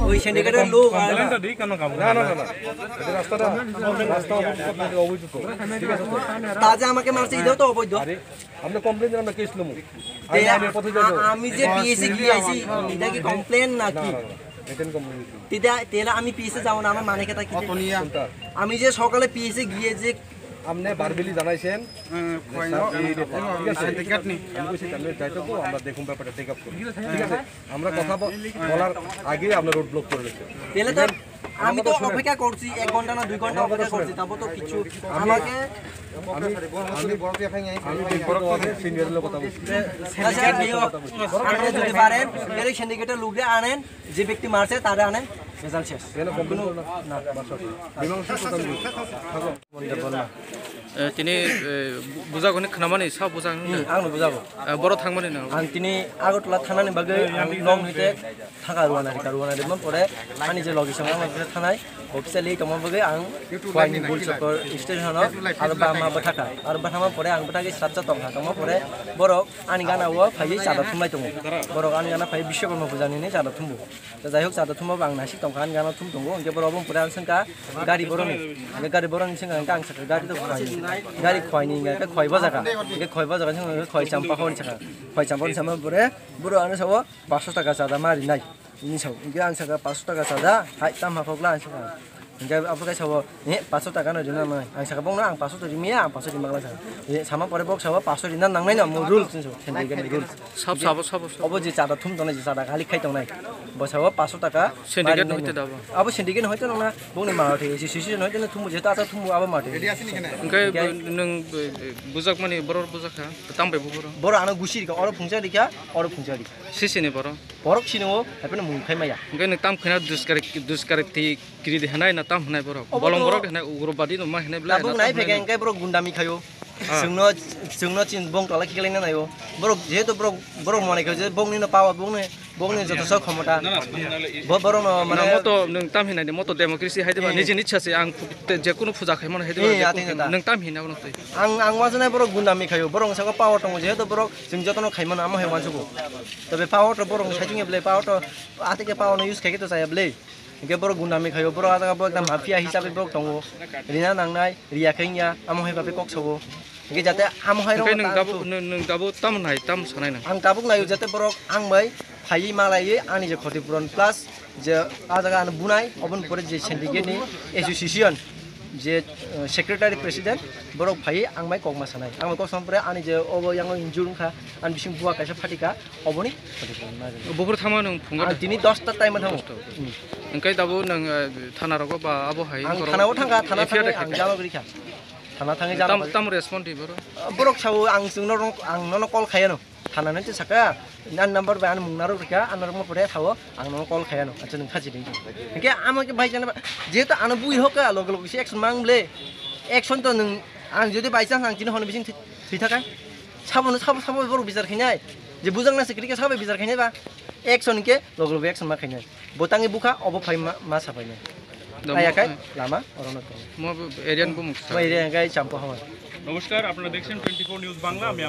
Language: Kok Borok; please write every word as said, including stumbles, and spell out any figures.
ওই সিন্ডিকেটের লোক আর না, না, না, না। এটা রাস্তাটা, রাস্তা অবৈধ তো। ঠিক আছে তো? তা যে আমাকে মারছে, এটাও তো অবৈধ। আরে, আমরা কমপ্লেন দিলাম, আমরা কেস নেবো। তে আমি, আমি পথে যাবো। আ-, আমি যে পিএসএ গিয়ে আইছি, এটা কি কমপ্লেন নাকি? না, না, না, না। এটা কমপ্লেন দিচ্ছি। তে-, তাহলে আমি পিএসএ যাবো না, আমার মানে কথা কি? কোনটা? আমি যে সকালে পিএসএ গিয়ে যে আপনি ভার্বালি জানাইছেন, হুম, যে কয় স্যার, না, এই ব্যাপার, ঠিক আছে? সিন্ডিকেট নেই। আমি কইছি, "তাহলে যাইতো তো, আমরা দেখুন ব্যাপারটা টেক আপ করি।" ঠিক আছে? আমরা কথা ব-, বলার আগে আপনার রোড ব্লক করে দিচ্ছেন। তাহলে তো আমি তো অপেক্ষা করছি, এক ঘন্টা না দুই ঘন্টা অপেক্ষা করছি, তারপর তো কিছু আমি, আমাকে আমি, আমি, আমি ব্যক্তিগতভাবে সিনিয়রের লোক কথা বলছি। আচ্ছা, যাই হোক, আপনি যদি পারেন, তাহলে সিন্ডিকেটের লোককে আনেন, যে ব্যক্তি মারছে, তারে আনেন, রেজাল্ট শেষ। কেন কমপ্লেন করো না? না। বাসা। মীমাংসা কথা বলছি। থাকো। মন্দির বললাম। Eh, tini, eh, bu-, bujak hwnwi khnamani sa bujak hwnwi? Hmm, ang no bujago. Eh, boro thangmani no? Ang tini Agartala thanani bagwi ang nok nite thaka ruana rika, ruana rima pore ani je logi song ang thanai officially tongma bagwi ang Khwaini Bul Chokor station o aro ba ma bwthaka, aro bwthama pore ang bwthagwi srapsa tongkha, tongma pore borok ani gana o phaiwi chada thumlai tongo. Borok ani gana phaiwi Bishwakarma puja nini chada thumbo. Te jai hok, chada thumma bo ang naisik tongkha, ani gana thum tongo, hwnkhe borok obo pore ang swngkha gari boroni, hwnkhe gari boroni swngkha, hwnkhe ang sakha gari to khwai, gari khwaini hwnkhe khwai bojaka, hwnkhe khwai bojaka swngkha, hwnkhe khwai champa hor sakha, khwai champa hor sama pore borok ano sao paanch sho taka chada ma rinai, hwnwi sao, hwnkhe ang sakha paanch sho taka chada hai tamo khokla ang sakha. Hingke abo khe sabo, "Eh, paanch sho taka no rina nai." Ang saka, "Bongno ang paanch sho to rimiya, ang paanch sho rimagla," saka. Eh, sama pore bok sabo, "Paanch sho rina nangnai no, mo rule," sabo, syndicate ni rules. Sab, sabo, sabo, sabo. Obo je chada thum tongnai, je chada khali khai tongnai. Bo sabo paanch sho taka. Syndicate no hoite dabo. Abo syndicate no hoite nongna, bongni ma hoite, association hoite no thumbo, je ta ta thumbo abo ma hoite. Hingke nwng, eh, bujak mani borok bujak kha, tang bai bo borok. Borok ano gusi rika, oro phungsa rika, oro phungsa rika. Sisi ni borok. Borok sini o, haipeno mung khai maya. Hingke nwng tam khina duskari, duskari ti Kiri de hinai na tam hinai borok. Obo bolong to borok de hinai ugrobadi no ma hinai bla. Tabuk na nai tam hinai phege na. Hingke borok gundami khayo. Ah. Chwngno, chwngno chin bong tola khiklai na nayo. Borok jehetu borok, borok mone khayo je bongni no power, bongni, bongni joto sok khomota. Na, na, na, na, na. Bo-, borok no mane na moto nwng tam hinai de moto democracy hai de ba. Eh. Niji ni chase ang pu-, te je kunu puja khai mano hai de ba, eh, je ati kunu na ta. Nwng tam hinai bono twi. Ang, ang wansuknai borok gundami khayo. Borok saka power tongo jehetu borok chwng joto no khai mano amo hai wansugo. Tobe power to borok saiching ya ble power to ati ke power no use khai ke to chaya ble. Hingke borok gundami khaio, borok ah jaga bo ekta mafia hisabe borok tongo. Rina nangnai, riya khe wngya, amo hai babe kok sobo. Hingke jate amo hai rok. Hingke nwng tabuk, nwng, nwng tabuk tamo nai, tamo sanai nwng? Ang tabuk naio jate borok ang bai phaiwi malaiwi ani je khoti puron plus je ah jaga ano bunai, oboni pore je syndicate ni association je, eh, secretary president borok phaiwi ang bai kok ma sanai. Ang bai kok sama pore ani je obo yang injure wngkha, ani bising bua kaisa phatika, oboni khoti puron ma. Buphuru thangma nwng phungo. Ang tini dosta time thango. Dosta. Hmm. Hingke tabuk nwng, eh, thana rogo ba abo hai ang borok thana o thangkha, thana F I R thangwi ang khaikha. Jama gori kha. Thana thangwi jama tam, gori. Tam respond di borok? Borok sao ang chwngno rong, ang nono call khaiano. Thana nai saka, nan number bai ano mung narok rikha, ano rokma pore sao ang nono call khaiano. Acha nwng khachi di. Hingke amo ke bai jana ba, jehetu ano bui hokha, log log se action mang ble. Action to nwng, ang jodi by chance ang chini hono bising thwi, thwi thaka. Sabo no sabo, sabo borok bichar khainai. Je bujak na se krike sabo bichar khainai ba. Action ke log log action ma khainai. Bo tangi bukha, obo phai ma, ma sapainai. Dam-, ayakai, eh, lama, orono tong. Mo area ni bumung sa. Mo area kai champo hawa. নমস্কার, আপনারা দেখছেন twenty four news Bangla. আমি